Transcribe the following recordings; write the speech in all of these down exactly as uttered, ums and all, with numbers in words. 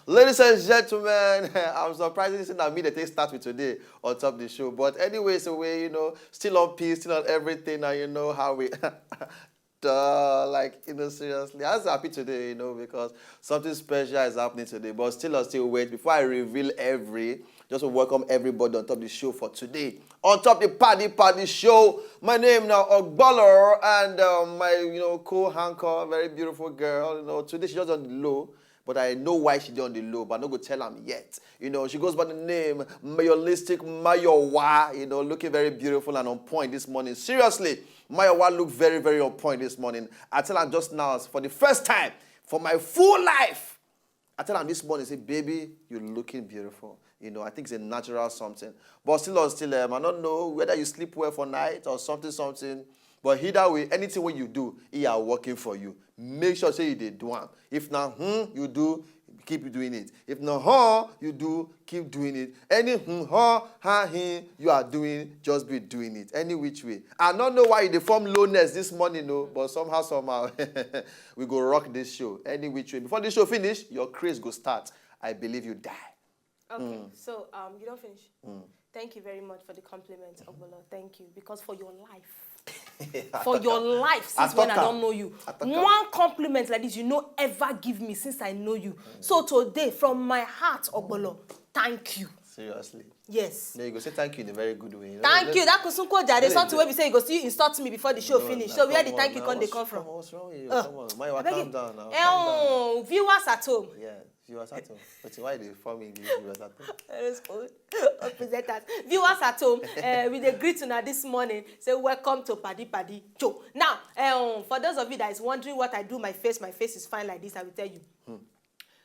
Ladies and gentlemen, I'm surprised this is not me that they start with today on top of the show. But anyways, we, you know, still on peace, still on everything, and you know how we duh, like, you know, seriously. I'm happy today, you know, because something special is happening today. But still, I still wait before I reveal every. Just to welcome everybody on top of the show for today. On top of the Paddy Paddy show, my name now Ogbolo and um, my, you know, co-anchor, very beautiful girl. You know, today she just on the low, but I know why she dey on the low, but I no go tell am yet. You know, she goes by the name Mayolistic Mayowa, you know, looking very beautiful and on point this morning. Seriously, Mayowa look very, very on point this morning. I tell am just now, for the first time for my full life, I tell am this morning, say, "Baby, you looking beautiful." You know, I think it's a natural something. But still, or still, um, I don't know whether you sleep well for night or something, something. But either way, anything wey you do, e are working for you. Make sure say you dey do am. If na hmm you do, keep doing it. If na huh you do, keep doing it. Any hmm, huh, ha, hin you are doing, just be doing it. Any which way. I no know why you dey form lowness this morning, no, but somehow, somehow, we go rock this show. Any which way. Before this show finish, your craze go start. I believe you die. Okay, so um, you don't finish. Thank you very much for the compliment, Ogbolo. Thank you, because for your life, for your life, since when I Ataka. Don't know you, Ataka. One compliment like this you no ever give me since I know you. So today, from my heart, Ogbolo, thank you. Seriously. Yes. No, you go say thank you in a very good way. You know, Thank just- you. That kusunko jare Very something good. Wey be say you go still insult me before the show No, finish. na- So where the come thank on, you na come dey what's- come from? Come on, what's wrong with you? Uh, Come on, my wife, Abeg, calm down now. Eh, Calm down. oh, viewers at home. Yeah, viewers at home. But why they form English viewers at home? Let's go. Presenters, viewers at home, uh, we dey greet una this morning. Say welcome to Paddy Paddy Show. Now, um, for those of you that is wondering what I do, my face, my face is fine like this. I will tell you.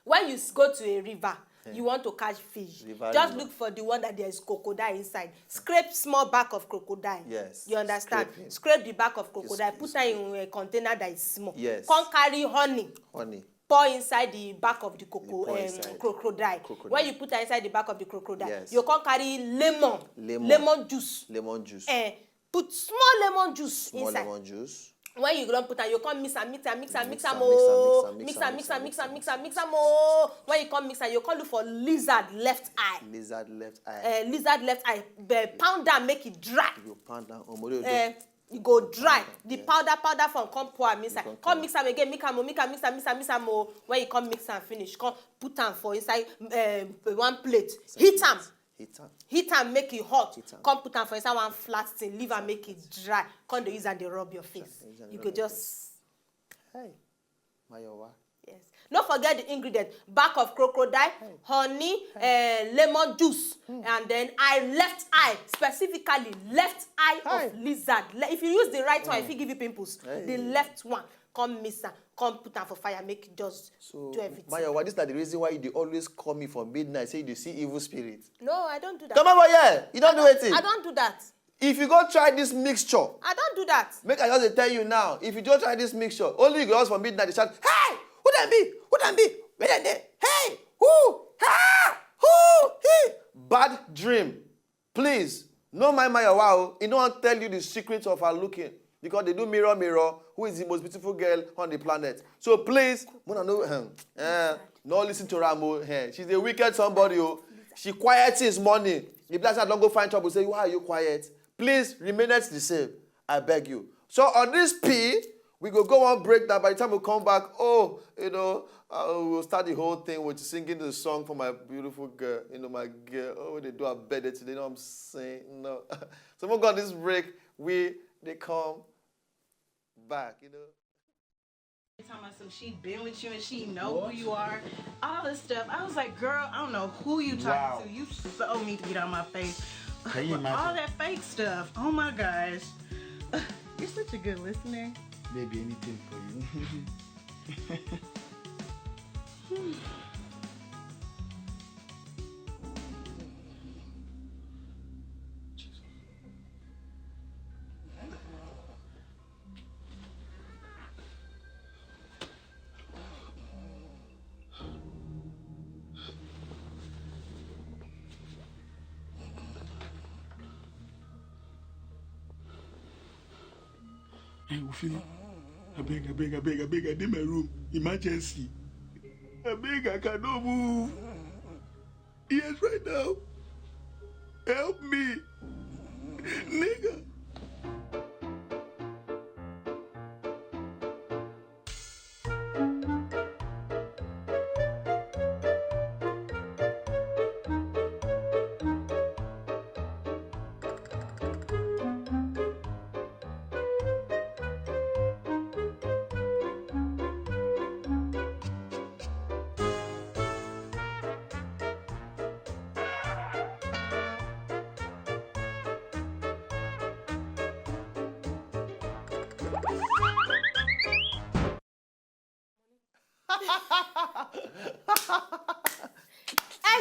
When you s- go to a river, you want to catch fish. River, Just river. Look for the one that there is crocodile inside. Scrape small back of crocodile. Yes, You understand? scrape it. Scrape the back of crocodile. Yes, Put am in a container that is small. Yes. Come carry honey. Honey. Pour inside the back of the coco, pour um, inside. Crocodile. Crocodile. When you put am inside the back of the crocodile, Yes. You come carry lemon, Lemon. lemon juice. Lemon juice. Eh, put small lemon juice Small inside. Lemon juice. When you don put am, you come mix am, mix am, mix am, mix am, Mix mix am, am, mix am, oh, mix mix am, am, mix mix am, am, mix mix am, am, mix am, mix am, oh. When you come mix am, you come look for lizard left eye. Lizard left eye. Eh, lizard left eye. Eh, pound am make e dry. You pound down. Omori odo. Eh, e go dry. The Yes. Powder, powder form, come pour am inside. Come Come pour. Mix am again, mix am, oh, mix am, mix am, mix am, mix am, oh. When you come mix am finish, come put am for inside um, one plate. Heat am. Heat am. Heat am make e hot. Heat am. Come put am for inside one flat thing. Leave am make e dry. Come dey use am dey rub your face. Use am dey You rub go your just Hey, Mayowa. Yes. No forget the ingredient. Back of crocodile, honey, eh, lemon juice, and then eye, left eye, specifically left eye Hi. Of lizard. Le- If you use the right one, e fit give you pimples. Hey. The left one, come mix am, come put am for fire, make e just So, do everything. Mayowa, this na the reason why you dey always call me for midnight, say you dey see evil spirit. No, I don't do that. Come over here. You don't do anything. I don't do that. If you go try this mixture, I don't do that. Make I just dey tell you now, if you just try this mixture, only you go just for midnight dey shout, "Hey! Who dem be? Who dem be? Where dem dey? Hey! Who? Ha! Who? He!" Bad dream. Please, no mind Mayowa o. E no wan tell you the secret of her looking. Because they do mirror, mirror, who is the most beautiful girl on the planet. So please, Mona, no, um, eh, no listen to her, mo, eh. She's a wicked somebody, oh. She quiet since morning. The black side don't go find trouble. Say, "Why are you quiet?" Please remain the same. I beg you. So on this P, we go go on break now. By the time we come back, oh, you know, uh, we'll start the whole thing with singing the song for my beautiful girl. You know, my girl. Oh, they do a better today. You know what I'm saying? No. So we got this break. We they come back. You know. Talking about some she been with you and she know who you are, all this stuff. I was like, "Girl, I don't know who you talking Wow. To. You so mean to get on my face." Can you With all imagine? That fake stuff. Oh my gosh. You're such a good listener. Baby, anything for you. Hey, Ofi, abeg, abeg, abeg, abeg, I dey my room. Emergency. Abeg, I cannot move. Yes, right now. Help me. Nigga.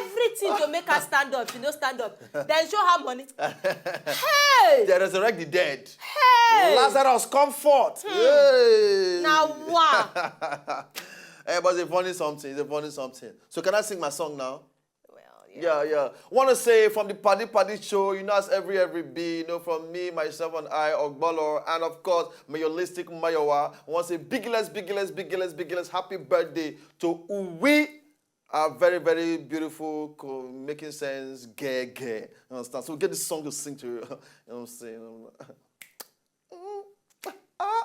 Everything to make her stand up, she no stand up. Then show her money. Hey! They resurrect the dead. Hey! Lazarus, come forth. Hmm. Hey! Now what? Eh, but it's a funny something. It's a funny something. So can I sing my song now? Well, yeah. Yeah, yeah. Want to say from the Paddy Paddy Show, you know, as every every B, you know, from me, myself, and I, Ogbolo, and of course, Mayolistic Mayowa. Want to say biggest, biggest, biggest, biggest happy birthday to Uwe, a very, very beautiful, co- making sense, gay, gay. You understand? So we get this song to sing to you. You know what I'm saying? Mm, ah,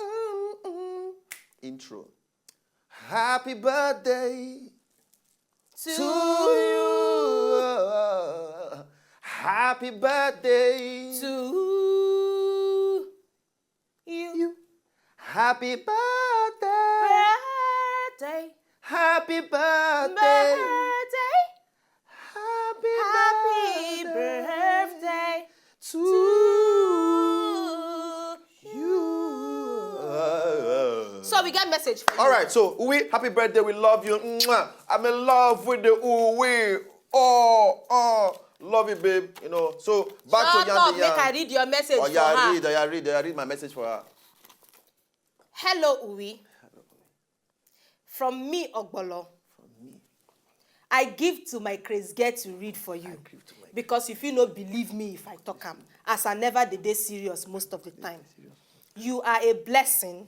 mm, mm. Intro. Happy birthday to you. Happy birthday to you. Happy birthday. Birthday. Happy birthday. Birthday. Happy Happy birthday birthday to to you. So we get message for you. All right, so we happy birthday, we love you. Mwah. I'm in love with the ooh we. Oh, oh, love you, babe. You know, so back Shut to Yandi up, make I Yan. Read your message Oh for yeah, her. Read, oh yeah, read, oh yeah, read my message for her. Hello, Uwe. From me, Ogbolo. From me. I give to my craze girl to read for you. I give to my Because if you no believe me, if I talk am, as I never dey dey serious most of the time. You are a blessing,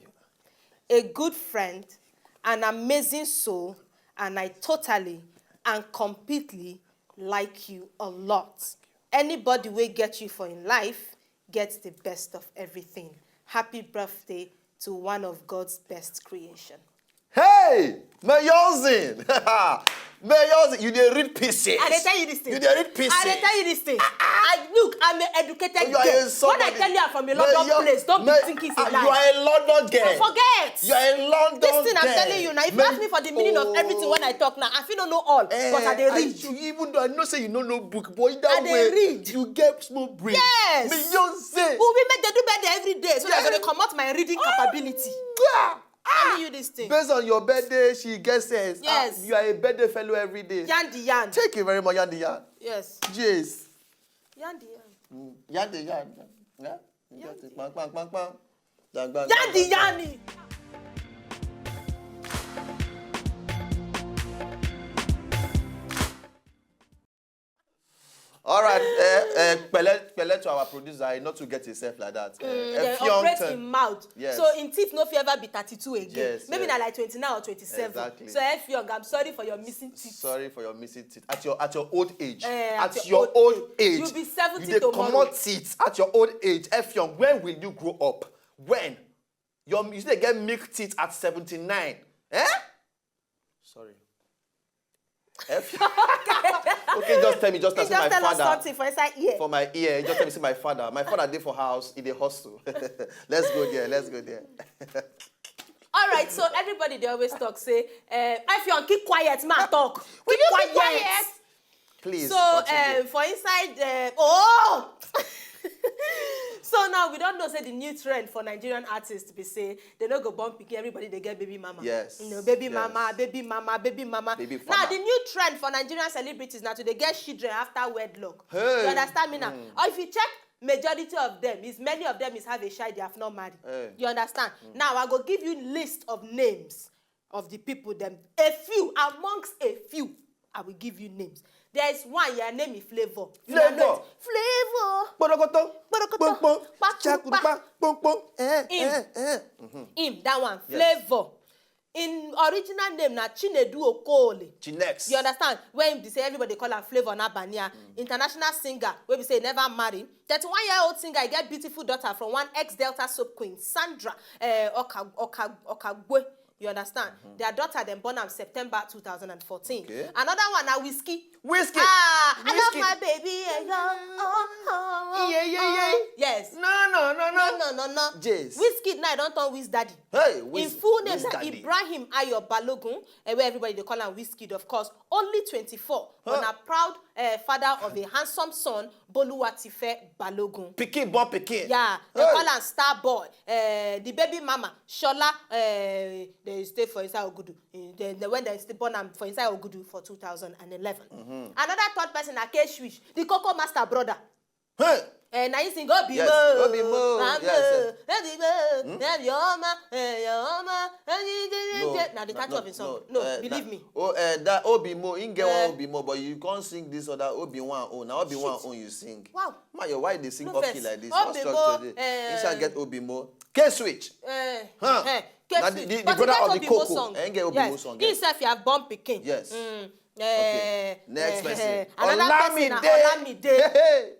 a good friend, an amazing soul, and I totally and completely like you a lot. Anybody wey get you for in life gets the best of everything. Happy birthday to one of God's best creation. Hey! Meyozin! Meyozin, you dey read pieces. I dey tell you this thing. You dey read pieces. I dey tell you this thing. I look, I'm an educated You are girl. a When I somebody. tell you I'm from a London Mayo- place, don't May- be thinking it's a ah, lie. You are a London girl. Don't forget. You are a London This thing I'm girl. telling you now, if you May- ask me for the meaning of everything when I talk now, I feel no know all, Eh, but I dey I- read. you- Even though I know say you no know book, but either I dey way, read. you get small brain. Yes. Beyonce. Who we make dey do birthday every day, so that I go dey comot my reading capability. Ah! Telling you this thing. Based on your birthday, she gets sense. Ah, Yes. you are a birthday fellow every day. Yan the yan. Thank you very much, Yan the Yan. Yes. Jeez. Yan the yan. Mm, Yan the Yan. Yeah? You Yan get it. the Bang, bang, bang, bang. Bang, bang, Yan bang, the bang, bang. yanni. All right, uh, uh, pẹ̀lẹ́, pẹ̀lẹ́ to our producer, not to get himself like that. Uh, Mm, they Effiong operate thing. in mouth. Yes. So in teeth, no fit ever be thirty-two again. Yes, Maybe yes. na like twenty-nine or twenty-seven. Exactly. So Effiong, I'm sorry for your missing teeth. Sorry for your missing teeth. At your at your old age. Eh, at at your your old old age. age. You'll be seventy You dey tomorrow. comot teeth at your old age. Effiong, when will you grow up? When? Your you still get milk teeth at seventy-nine. Eh? Sorry. Effiong. Okay, just tell me, just He tell me just my tell us father. something for inside ear. For my ear, just tell me see my father. My father dey for house, he dey hustle. Let's go there, let's go there. All right, so everybody dey always talk say, uh, Effiong, keep quiet, man, talk. Will Keep you keep quiet. quiet? Please. So, continue. um, for inside, uh, oh, so now we don't know say the new trend for Nigerian artists be say they no go born pikin, everybody they get baby mama. Yes. You know, baby Yes. mama, baby mama, baby mama. Baby Now farmer. the new trend for Nigerian celebrities now to they get children after wedlock. Hey. You understand me now? Mm. Or if you check, majority of them is many of them is have a child they have not married. Hey. You understand? Mm. Now I go give you list of names of the people them. A few amongst a few, I will give you names. There is one, your name is Flavor. You are Flavor. not Flavor. Kporokoto. Kporokoto. Kpomkpom. Kpakurupa. Chakurupa. Kpomkpom. Eh, Him. eh, eh. Him, that one. Yes. Flavor. Im original name na Chinedu Okoli. Chinex. You understand? Wey be say everybody call am Flavour Nabania, international singer wey be say e never marry. Thirty-one year old singer, e get beautiful daughter from one ex Delta soap queen, Sandra eh, Oka, Oka, Okagwe. You understand? Their daughter dem born am September two thousand and fourteen. Okay. Another one na Whiskey. Whiskey. Ah, I love Whiskey. My baby. Eh, yo, oh, oh, oh, Yeah, yeah, oh. Yeah. Yes. No, no, no, no. No, no, no, no. Jace. Whiskey now don turn Wiz Daddy. Hey, Im Wiz, full name Wiz na Daddy. Ibrahim Ayo Balogun, eh, where everybody dey call am Wizkid, of course. Only twenty-four, but Huh. Na proud eh, father of a handsome son, Boluwatife Balogun. Pikin born pikin. Yeah, dem Hey. Call am Star Boy. Eh, the baby mama, Shola, eh, dem stay for inside Ogudu. Eh, dem, dem, when dem still born am for inside Ogudu for two thousand and eleven. Another third person na K-Swish, the Coco Master brother. Hey. Eh, na him sing Obi Yes, Mo. Obi Mo, Mama, yes, yes. Obi Mo, Obi Oma, eh, your Oma, eh, na the title of him song. No, eh, believe na- me. Oh, eh, that Obi Mo, him get Eh. one Obi Mo, but you can't sing this other Obi One own. Now Obi One Shit. Own you sing. Wow. Man, your why they sing No off vex. key like this? Obi What's structure Mo, today? eh, Insha get Obi Mo. K-Swish. Eh, Huh. eh, Na K-Swish. the- the- the But he brother get of the Obi Mo Coco. Song. Eh, get Obi Mo Yes. Song, He yes. Sef, he have born pikin. Yes. Mm. Okay. Eh, Next eh, eh, person. eh. Another person na Olamide. Olamide. Hey, hey.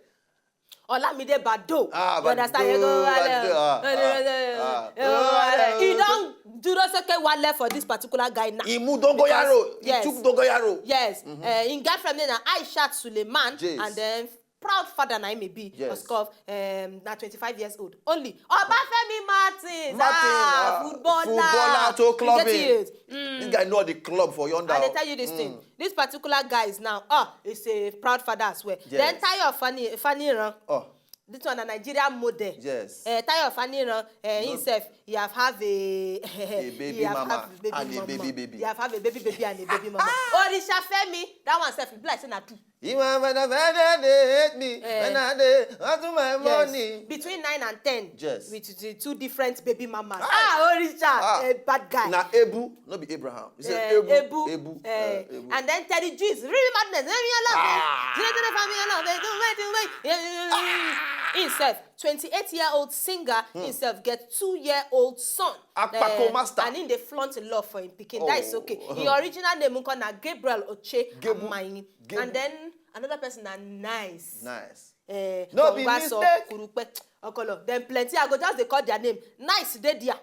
Olamide Bado. Ah, You understand? Bado, You go wale. Bado, ah, Eh, eh, ah, eh, ah. eh, wale. He don do those okay wale for this particular guy now. He moved Dongoyaro. Because- yes. He took Dongoyaro. Yes. Eh, him girlfriend name na Aishat Suleiman, Yes. And then proud father na him e be. Yes. Of course, um, na twenty-five years old only. Obafemi Martins, Martins, ah, ah, footballer. footballer to You club get in. It. This guy know the club for yonder. I dey tell you this thing. This particular guy is now, ah, is a proud father as well. Yes. Then Tayo Fani Faniran. Oh, This one na Nigerian model. Yes. Uh, Tayo Faniran, uh, No. Himself, he have have a A baby he have mama have baby and a mama. baby baby. He have have a baby baby and a baby mama. Orisha Femi, that one sef, e be like say na true. He want when I they hate me, Eh. when I they want to my money. Yes. Between nine and ten. Yes. With the two different baby mamas. Ah, Orisha, Ah. A bad guy. Na Ebu, no be Abraham. He said Eh, Ebu, Ebu, Ebu, eh, uh, Ebu. And then Teddy G's, Real Madness, Every Love. Ah. Zero zero five million love, eh, do wait, do wait. Yeah, yeah, yeah, yeah. Himself, twenty-eight year old singer, himself get two year old son. Akpako Eh, master. And him dey flaunt love for him pikin. That is Oh. Okay. Him original name nko na Gabriel Oche Gebu- Amayin. Gebu- And then another person na Nice. Nice. Eh, No be Kongbaso mistake. Kurupe. Okolo. Then plenty, I go just dey call their name. Nice dey there.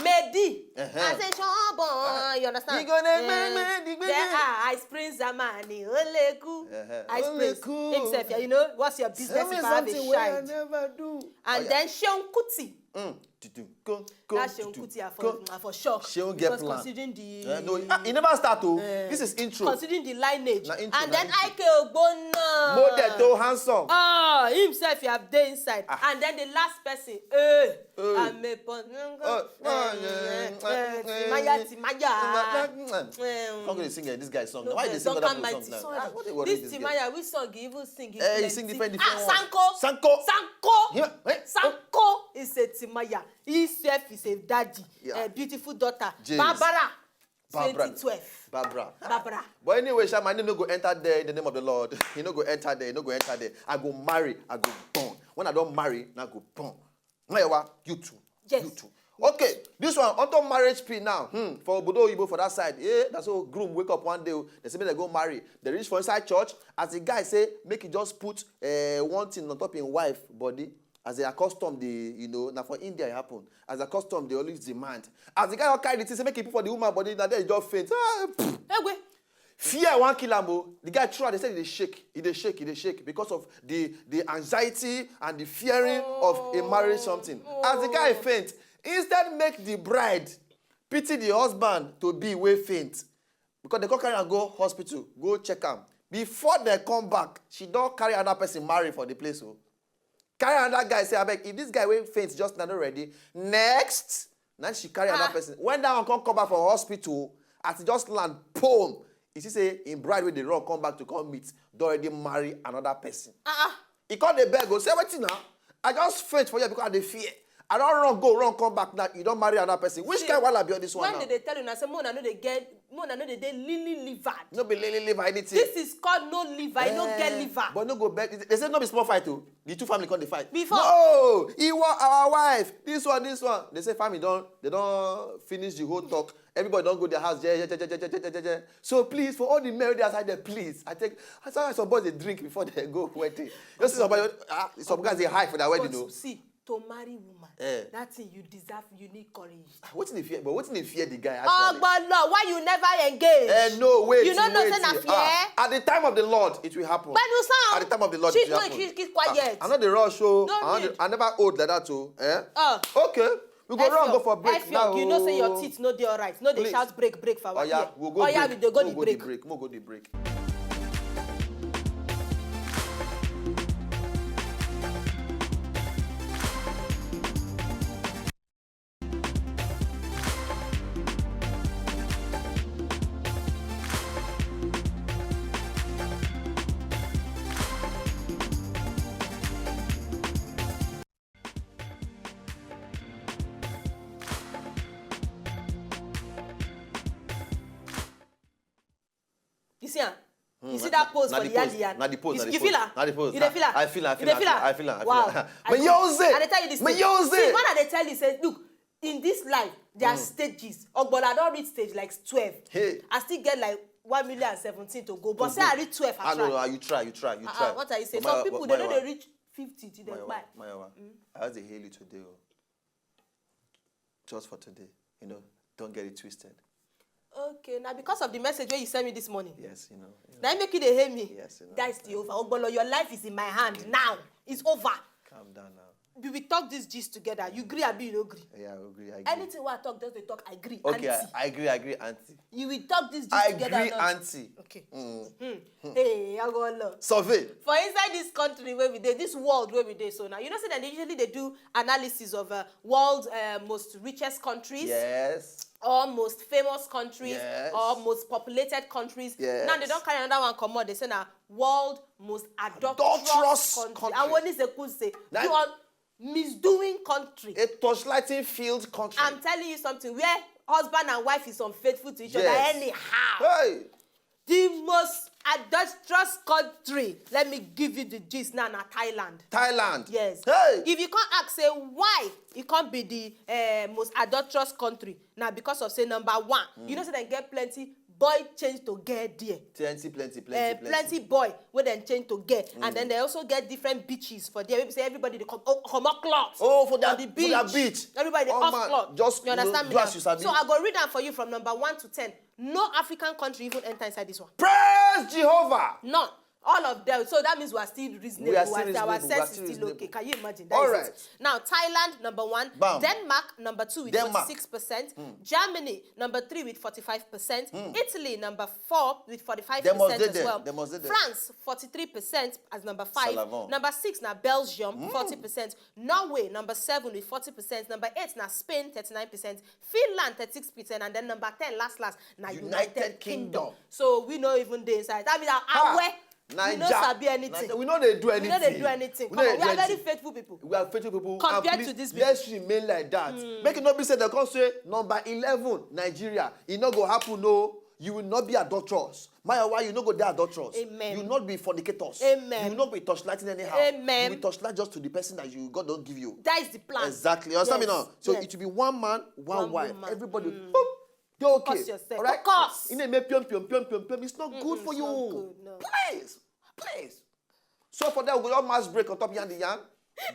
Medi. Uh-huh. I say, "Sure, boy," you understand? You gonna Eh, make me the then, baby. Ah, Ice Prince Zamani, Oleku. Uh-huh. Ice Prince Oleku. Himself, yeah, you know, what's your business Tell me if I have a something where I child? never do. And Oh, yeah. Then Seun Kuti. Mm. Tutu, go, go, That Seun tutu, Kuti, I go. for, I for shock. Seun get Because plan. Considering the Eh, no, ah, he never start though. Eh, This is intro. Considering the lineage. Na intro, And na then intro. Ike Ogbonna. Model to handsome. Oh, himself, you have day inside. Ah. And then the last person, eh, Eh. I'm a pon- Oh, eh, eh, eh, Timaya, Timaya. Come go dey sing eh, this guy song. No, Why eh, they sing Duncan other people Mighty, songs now? sorry. Ah, what they worry This this guy? Timaya, which song he even sing? He Eh, he plenty. Sing different, different Ah, ones. Sanko. Sanko. Sanko. Yeah, eh? Sanko is a Timaya. Himself is a daddy. Yeah. A beautiful daughter. James. Barbara. Barbara. Twenty twelve. Barbara. Barbara. But anyway, sha, my name no go enter there in the name of the Lord. You no go enter there. You no go enter there. I go marry. I go born. When I don't marry, now go born. Mayawa, you too. Yes. You too. Okay, this one, onto marriage P now. Hmm, for Obodo Oyibo for that side. Eh, that's how groom wake up one day. Oh, they say, "Make they go marry." They reach for inside church. As the guy say, make he just put uh, one thing on top him wife body. As they accustomed the, you know, now for India it happen. As accustomed, they always demand. As the guy don carry the thing, say make he put for the woman body, now they just faint. Ah, pff. Egwe. Fear wan kill am o. The guy throw, they say he dey shake, he dey shake, he dey shake because of the the anxiety and the fearing of a marriage something. As the guy faint, instead make the bride pity the husband to be wey faint, because they go carry am go hospital, go check am. Before they come back, she don carry another person marry for the place o. Carry another guy, say, "Abeg, if this guy wey faint just now no ready, next." Now she carry another person. When that one come come back from hospital, as he just land, boom, he see say him bride wey dey run come back to come meet, don already marry another person. Ah, He come dey beg o, say, "Wetin na? I just faint for here because I dey fear. I don run go, run come back now. You don marry another person. Which See, kind wahala be all this one when now?" They dey tell una say make una no dey get, make una no dey dey lily livered. No be lily liver anything. This is called no liver. You no get liver. But no go beg. They say no be small fight o. The two family come dey fight. Before. No, he want our wife. This one, this one. They say family don, they don finish the whole talk. Everybody don go their house. Je, je, je, je, je, je, je, je, je. So please, for all the men wey dey outside there, please. I take, I saw some boys dey drink before they go wedding. You see some boys, ah, some guys dey high for their wedding, But though. See, to marry woman, Eh. that thing you deserve, you need courage. Ah, wetin dey fear? But wetin dey fear the guy actually? Ogbolo, why you never engage? Eh, no, wait, You no know wait. say na fear? Ah, at the time of the Lord, it will happen. But you sound At the time of the Lord, it will happen. Keep, keep quiet. Ah, I no dey rush, oh. Don't I, no dey, I never old like that, oh. Eh? Ah. Okay. We go run go for break now. You know say your teeth no dey alright. No dey shout break, break for our ear. Oya, we go break. Oya, we dey go the break. Mo go the break. You see am? Hmm, You see na, that pose na for the the pose, yard? Na the pose, You, na the you pose. feel am? Na the pose. You dey feel am? I feel am, I You feel dey am, feel I am? feel am, I feel am, I feel Wow. am. I dey, Mayoze! I dey tell you this thing. Mayoze! See, when I dey tell you, say, look, in this life, there are stages. Ogbola don reach stage like twelve. Hey. I still get like one million and seventeen to go. But To say go. I reach twelve, I Ah, no, try. ah, you try, you try, you But try. my, What are you saying? but my, Some people, but they my no wa- dey reach fifty till they my wa- kpai. my wa- Mm. I just dey hail you today, oh. Just for today, you know, don't get it twisted. Okay, now because of the message wey you send me this morning, Yes, you know. you know. na im make you dey hail me. Yes, you know. That is the over. Ogbolo, your life is in my hand now. It's over. Calm down now. We will talk this gist together. You gree, abi you no gree? Yeah, I agree. I agree. Anything wey I talk, just dey talk, I agree, Okay, auntie. I, I agree. I agree, auntie. You will talk this gist I together, agree, not auntie. Okay. Mm. Hmm. Hey, Ogbolo. Survey. For inside this country where we dey, this world where we dey, so now, you know, say that they usually they do analysis of uh, world uh, most richest countries Yes. or most famous countries Yes. or most populated countries. Yes. Now they don't carry another one come out. They say now world most adulterous, Adulterous country. country. I want to say, Na- you are misdoing country. A torchlighting field country. I'm telling you something. Where husband and wife is unfaithful to each other Yes. anyhow. Hey. The most adulterous country. Let me give you the gist now, na Thailand. Thailand. Yes. Hey. If you can't ask, say why it can't be the uh, most adulterous country. Now because of say number one, you know say they get plenty boy change to get there. Plenty, plenty, plenty, Uh, plenty. plenty boy wey dem change to get, and then they also get different beaches for there. Wey be say everybody dey come, oh, come out cloth Oh, for their, on the for their beach. beach. Everybody dey Oh, off man, cloth. just, You you know, understand me do now? as you sabi. So I go read am for you from number one to ten. No African country even enter inside this one. Praise Jehovah. None. All of them. So that means we are still reasonable. We are still Our reasonable. We are sense still is still okay. reasonable. Can you imagine? That All is right. it. Now, Thailand, number one. Bam. Denmark, number two with Denmark. forty-six percent. Germany, number three with forty-five percent. Italy, number four with forty-five percent They must dey as there. well. They must dey there. France, forty-three percent as number five. Salavon. Number six, now Belgium, forty percent. Norway, number seven with forty percent. Number eight, now Spain, thirty-nine percent. Finland, thirty-six percent. And then number ten, last, last, now United United Kingdom. Kingdom. So we no even dey inside. That means that Ha! Aware, we no Naija. sabi anything. Naija, we no dey do We no dey anything. do anything. We Come no on, dey we do are very anything. faithful people. We are faithful people. Compared And to please, these people. let's remain like that. Make it not be said they come say number eleven, Nigeria. It no go happen, no. You will not be adulterous. Mayowa, you no go dey adulterous. Amen. You will not be fornicators. Amen. You will not be torchlighting anyhow. Amen. You will torchlight just to the person that you God don't give you. That is the plan. Exactly. You understand me Yes. now? So Yes. it will be one man, one One wife. woman. Everybody, Mm. boom, they're okay. Focus yourself. All right? Focus. In a me pium, pium, pium, pium, pium. It's not Mm-mm, good for it's you. not good, no. Please. Please. So for that, we go all mass break on top Yan the Yan.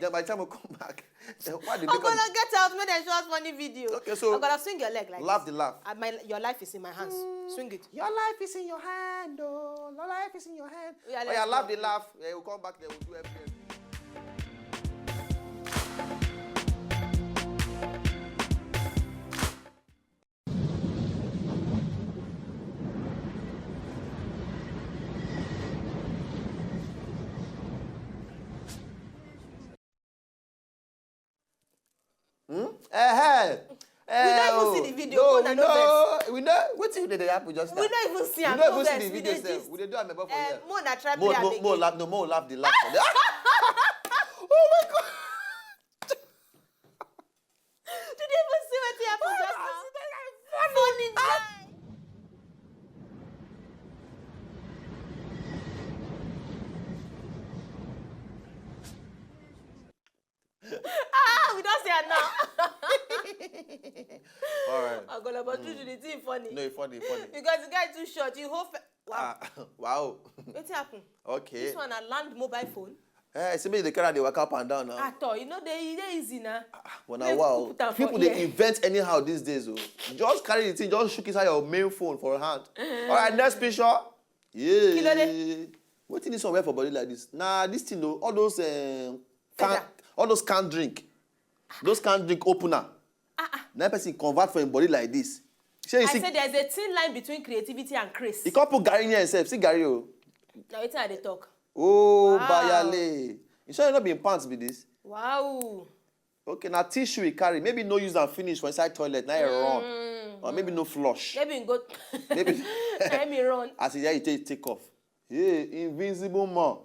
Then by the time we come back, then why the I'm gonna get out when they show us funny video. Okay, so I'm gonna swing your leg like laugh this. the laugh. Uh, my, your life is in my hands. Swing it. Your life is in your hand, oh. Your life is in your hand. Yeah, Oh, let's yeah, laugh go. the laugh. Yeah, we'll come back there. We'll do everything. Hmm? Eh, eh. We don't even see the video. No, Una we no know. vex. We know. What thing did happen just now? We don't even see We am. don't No even see vex. the We video dey sef. gist. We dey do am above for Eh, here. Mo na try Mo, play am mo, mo again. laugh. No, mo laugh the laugh for there. Oh my God. Did you even see wetin happen just now? Funny guy. Ah, we don't see her now. All right. Agolo, but true, true, the thing funny. No, e funny, e funny. Because the guy too short, you hold. Wow. Ah, wow. Wetin happen? Okay. This one na land mobile phone. Eh, I say make you dey carry am dey waka up and down now. At all, you know, they, they easy na. But na wow. People dey invent anyhow these days o. Just carry the thing, just shook inside your main phone for hand. All right, next picture. Yeah. Kí ló dé? Wetin this one wear for body like this? Na this thing o, all those, eh, can, all those can drink, those can drink opener. Na person convert for him body like this. Shey you see? I say there's a thin line between creativity and craze. He come put garri near himself. See garri o. Na wetin I dey talk. Oh, wow. Bayale. You sure you no be in pants be this? Wow. Okay, na tissue he carry. Maybe no use am finish for inside toilet. Now he run. Or maybe no flush. Maybe he go. Maybe. Let me run. As he, yeah, he take, take off. Hey, invisible man.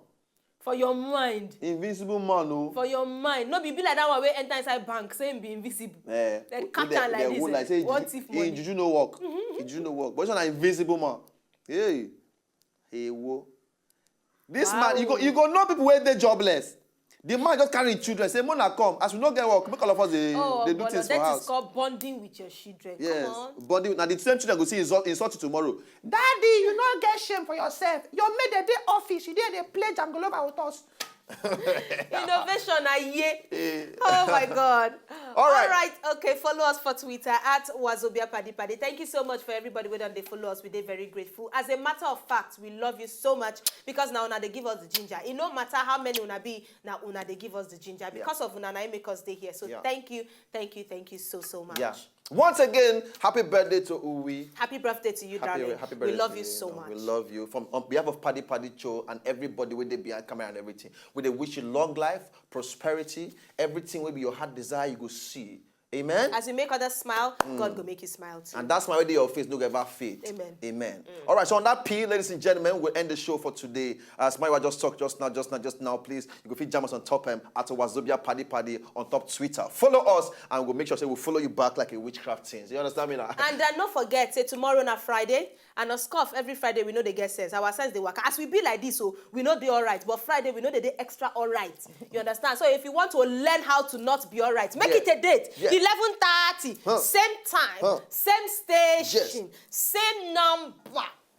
For your mind. Invisible man o. For your mind. No be, be like that one wey enter inside bank, say him be invisible. Eh, they catch am like this. Like say, what if money? Juju no work. Juju no work. But this one na invisible man. Hey. Hey, wo. This man, you go, you go know people wey dey jobless. The man just carry him children, say, "Mona, come. As we no get work, make all of us dey, dey do things for house." Oh, that is called bonding with your children. Yes, come on. Bonding. Now the same children go see insult, insult you tomorrow. "Daddy, you no get shame for yourself. Your mate dey dey office, you dey dey play jangolova with us." Innovation, I hear. Oh my God. All right. All right. Okay. Follow us for Twitter at Wazobia Paddy Paddy. Thank you so much for everybody wey don dey follow us. We dey very grateful. As a matter of fact, we love you so much because na una dey give us the ginger. E no matter how many una be, na una dey give us the ginger. Because of una, na im make us dey here. So thank you, thank you, thank you so, so much. Yeah. Once again, happy birthday to Uwi. Happy birthday to you, darling. Happy birthday to you. We love you so much. We love you. From, on behalf of Paddy Paddy Cho and everybody wey dey behind camera and everything, we dey wish you long life, prosperity, everything wey be your heart desire, you go see. Amen. As you make others smile, God go make you smile too. And that smile wey dey your face no go ever fade. Amen. Amen. All right, so on that P, ladies and gentlemen, we'll end the show for today. As Maiwa just talked just now, just now, just now, please, you go fit jam us on top, um, at Wazobia Paddy Paddy on top Twitter. Follow us, and we'll make sure say we follow you back like a witchcraft thing. You understand me now? And then no forget, say tomorrow na Friday, and on scoff every Friday we know they get sense. Our sense they work. As we be like this, so we know they all right. But Friday we know they dey extra all right. You understand? So if you want to learn how to not be all right, make it a date. Eleven thirty, same time, same station, same number.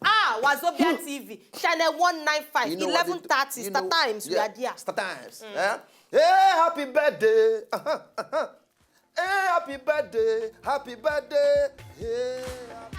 Ah, Wazobia T V, channel one nine five, eleven thirty, Star Times, we are there. Star Times. Eh? Hey, happy birthday. Uh-huh, uh-huh. Hey, happy birthday. Happy birthday. Hey, happy